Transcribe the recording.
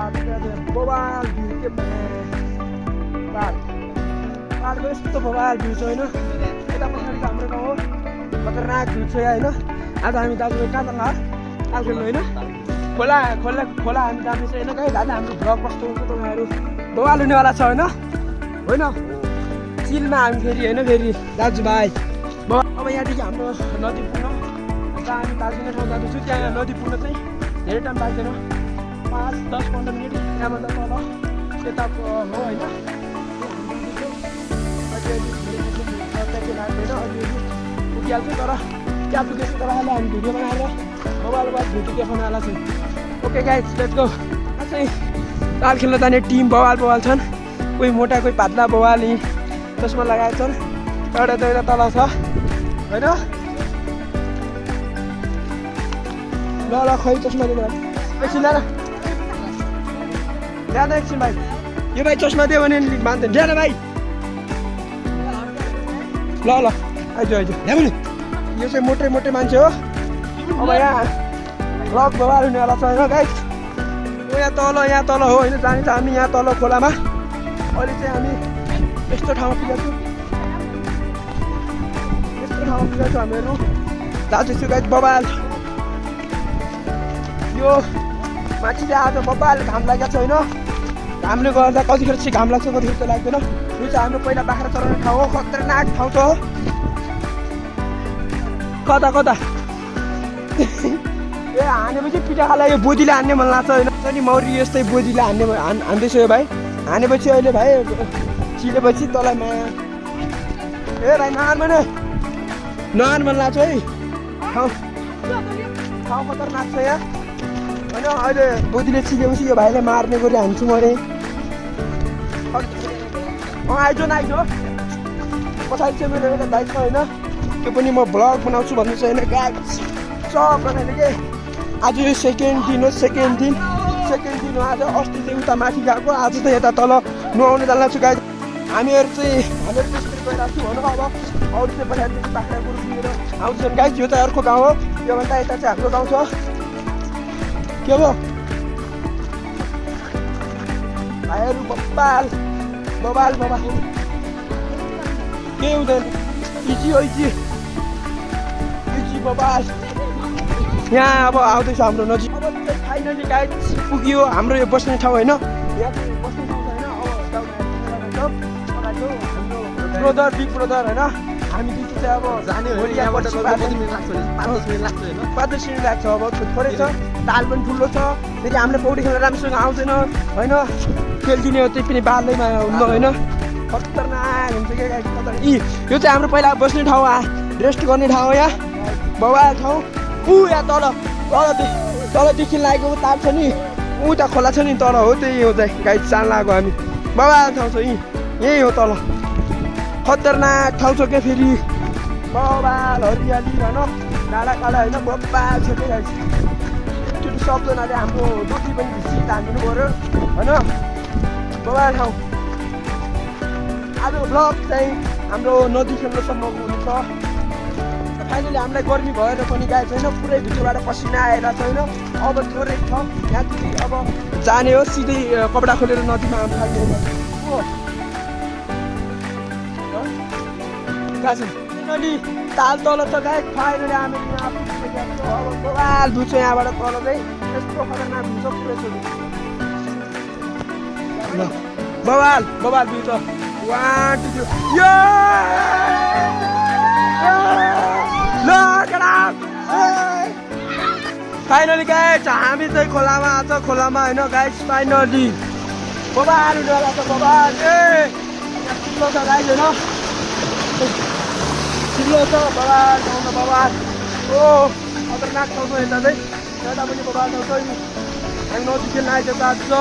बवाल भ्यू के पाहाडको यस्तो बवाल भ्यू छ होइन यता पछाडिको हाम्रो गाउँ हो खतरनाक भ्यू छ होइन आज हामी दाजुभाइ कहाँ जाँदा कालखेल्नु होइन खोला खोला खोला हामी जाँदैछ होइन कहीँ दादा हाम्रो भ्लग कस्तो हुन्छ तपाईँहरू बवाल हुनेवाला छ होइन होइन चिलमा हामी फेरि होइन फेरि दाजुभाइ अब यहाँदेखि हाम्रो नदी पुग्न जहाँ हामी दार्जिलिङ ठाउँ जाँदैछु त्यहाँ नदी पुग्न चाहिँ धेरै टाइम लाग्दैन 5-10-15 मिनट त्यहाँभन्दा तल यताको हो होइन पुगिहाल्छ तर त्यहाँ पुगेपछि तपाईँहरूले हामी भिडियो बनाएर मोबाइल भिडियो देखाउनवाला छौँ ओके गाइज लेट्स गो चाहिँ ताल खेल्न जाने टिम बवाल छन् कोही मोटा कोही पातला बवाल यी चस्मा लगाएको छन् एउटा त तल छ होइन ल खै चस्मा दिनु एकछिन ल्याएर एकछिन भाइ यो भाइ चस्मा दियो भने मान्दैन ल्याएर भाइ ल आइज ल्याउनु यो चाहिँ मोटे मान्छे हो अब यहाँ ब्लग बवाल हुनेवाला छ होइन गाइस यहाँ तल हो होइन जाने हामी यहाँ तल खोलामा अहिले चाहिँ हामी यस्तो ठाउँमा पुगेको छौँ हामीहरू जाँदैछु गाइस बवाल यो माथि चाहिँ आज बवाल घाम लागेको छ होइन घामले गर्दा कतिखेर चाहिँ घाम लाग्छ कतिखेर चाहिँ लाग्दैन यो चाहिँ हाम्रो पहिला बाख्रा चराउने ठाउँ हो खतरनाक ठाउँ छ हो कता ए हानेपछि पिठा खाला यो बोदीले हान्ने मन लाग्छ होइन नि मौरी यस्तै बोदीले हान्दैछ यो भाइ हानेपछि अहिले भाइ चिलेपछि तँलाई माया ए भाइ नहान मन लाग्छ है ठाउँ खतरनाक छ यहाँ होइन अहिले बोदीले चिलेपछि यो भाइलाई मार्ने गरी हान्छु म अरे आइज पछाडि चाहिँ मेरो एउटा भाइ छ होइन त्यो पनि म भ्लग बनाउँछु भन्नु चाहिँ होइन गाइस सबैले के आज यो सेकेन्ड दिन हो आज अस्ति चाहिँ उता माथि गएको आज त यता तल नुहाउनु जान्ला छु गाइस हामीहरू त्यसरी गइरहेको छु भनौँ अब अरू चाहिँ पछाडि बाख्रा गोरु लिएर आउँछन् गाइस यो त अर्को गाउँ हो योभन्दा यता चाहिँ हाम्रो गाउँ छ के हो भाइहरू बवाल के हुँदैन इजी बवाल यहाँ अब आउँदैछ हाम्रो नजिक अब फाइनली गाइस पुग्यो हाम्रो यो बस्ने ठाउँ होइन यहाँ चाहिँ बस्ने ठाउँ छैन अब ब्रदर बिग ब्रदर होइन हामी दुई चाहिँ अब जाने हो 5-10 मिनट लाग्छ अब थोरै छ ताल पनि ठुलो छ फेरि हामीले पौडी खेल्न राम्रोसँग आउँदैन होइन खेलिदिने हो त्यही पनि बाल्दैमा हुन्न होइन खतरनाक हुन्छ क्या गाइस खतरनाक यो चाहिँ हाम्रो पहिला बस्ने ठाउँ रेस्ट गर्ने ठाउँ हो यहाँ बवाल ठाउँ यहाँ तलदेखि लागेको ताल छ नि उता खोला छ नि तल हो त्यही हो चाहिँ गाइस जान लागेको हामी बवाल ठाउँ छ यही हो तल खतरनाक ठाउँ छ क्या फेरि बवाल हरियाली भन काला होइन बवाल छ क्या गाइस एकचोटि सबजनाले हाम्रो डोटी पनि भिसी हान्दिनु पऱ्यो होइन बवाल ठाउँ आज भ्लग चाहिँ हाम्रो नदी खेल्नसम्मको हुनेछ फाइनली हामीलाई गर्मी भएर पनि गाइस होइन पुरै भित्रबाट पसिना आएर छैन अब थोरै छ यहाँदेखि अब जाने हो सिधै कपडा खोलेर नदीमा आउनु थाल्ने हो फाइनली ताल तल छ गाइस फाइनली हामी यहाँ पुगिसकेको अब बवाल भ्यू छ यहाँबाट तल चाहिँ यस्तो खतरनाक भ्यू छ पुरै छ बवाल भ्यू छ 1 2 फाइनली गाइस हामी चाहिँ खोलामा आएको छ खोलामा होइन गाइस फाइनली बवाल हुनेवाला छ बवाल ठुलो छ गाइस होइन ठुलो छ बवाल ठाउँ बवाल ओ खतरनाक ठाउँ छ यता चाहिँ यता पनि बवाल ठाउँ छ हामी नदी खेल्न आइसकेको छ